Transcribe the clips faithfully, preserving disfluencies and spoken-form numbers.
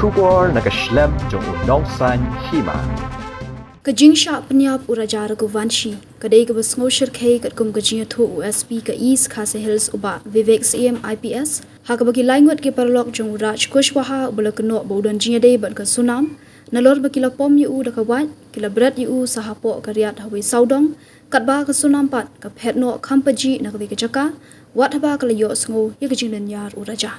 Khubor na ka shlem jong u Nongsaiñ Hima. Ka jingshah pynïap u Raja Raghuvanshi ka dei kaba sngew shyrkhei katkum ka jingïathuh u S P ka East Khasi Hills u Bah Vivek Syiem I P S, ha kaba ki laingut ki paralok jong u Raj Kushwaha uba la kynnoh ba u don jingïadei bad ka Sonam, nalor ba ki la pom ïa u da ka wait, ki la bret ïa u sa hapoh ka riat ha wei sawdong, katba ka Sonam pat ka phet noh kham pajih na katei ka jaka, wat haba ka la ïohsngew ïa ka jinglynñiar u Raja.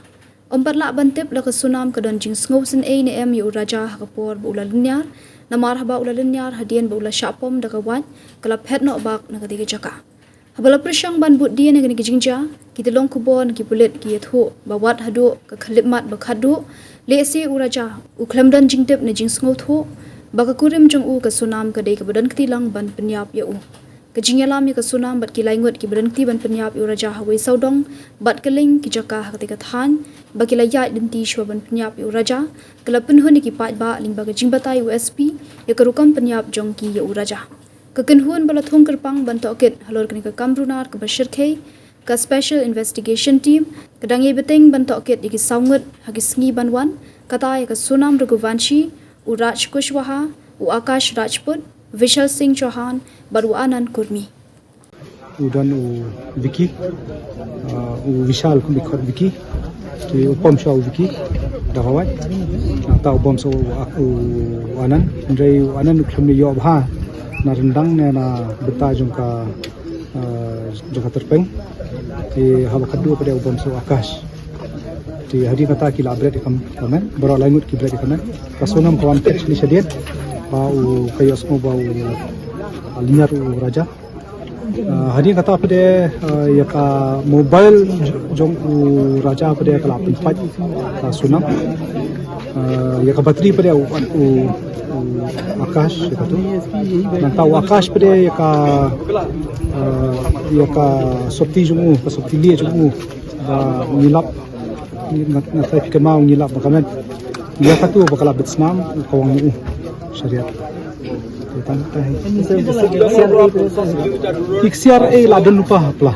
Ym pat lah ban tip la ka Sonam ka don jingsngew sngewsih ne em ïa u Raja ha ka por ba u la lynñiar, namar haba u la lynñiar hadien ba u la shah pom da ka wait, ka la phet noh bak na katei ka jaka. Haba la pyrshang ban bud dien ïa kane ka jingjia, ki tyllong khubor na ki pulit ki ïathuh ba wat haduh ka khyllipmat ba khatduh, lehse u Raja u khlem don jingtip ne jingsngewthuh ba ka kurim jong u ka Sonam ka dei kaba don kti lang ban pynïap ïa u. Ka jingïalam ïa ka Sonam bad ki laingut kiba don kti ban pynïap ïa u Raja ha wei sawdong bad kylleng ki jaka ha katei ka thaiñ, ba ki la ïaid lynti shuwa ban pynïap ïa u Raja, ka la pynhun ïa ki paidbah lyngba ka jingbatai u S P ïa ka rukom pynïap jong ki ïa u Raja. Ka kynhun ba la thung kyrpang ban tohkit halor kane ka kam runar kaba shyrkhei, ka Special Investigation Team, ka dang ïai bteng ban tohkit ïa ki saw ngut ha ki sngi ban wan, kata ïa ka Sonam Raghuvanshi, u Raj Kushwaha, u Akash Rajput, Vishal Singh Chauhan, bad u Anand Kurmi. U don u Vicky, uh, u Vishal kum i khot Vicky. Te u pom shuwa u Vicky da ka wait. Nangta u bom shuwa u, u Anand. Hynrei u Anand u khlem ïoh bha na ryndang ne na bynta jong ka, uh, jong ka tyrpeng. Te haba khatduh pat de u bom shuwa u Akash. Te hadien kata ki la bret ïa ka, ka met, baroh laingut ki bret ïa ka met. Ka Sonam ka wan peit shadien ba u, ka ïohsngew ba u lynñiar u Raja. Ah, hadien kata pat de, ah, ïa ka mobile jong u Raja pat de ka la pynpait ka Sonam. Ah, ïa ka battery pat de u, u, u Akash ïa katu. Nangta u Akash pat de ïa ka, ah, ïa ka sopti jong u, ka sopti lieh jong u. Ba ngi lap, nga, nga trai phi kynmaw ngi lap ba ka met. Ïa katu ba ka la bit snam, ka wang u. Shariat. Te tang tai. Ki ksiar ei la don lypa hapla.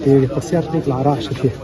Te ka ksiar ei la rah shariat.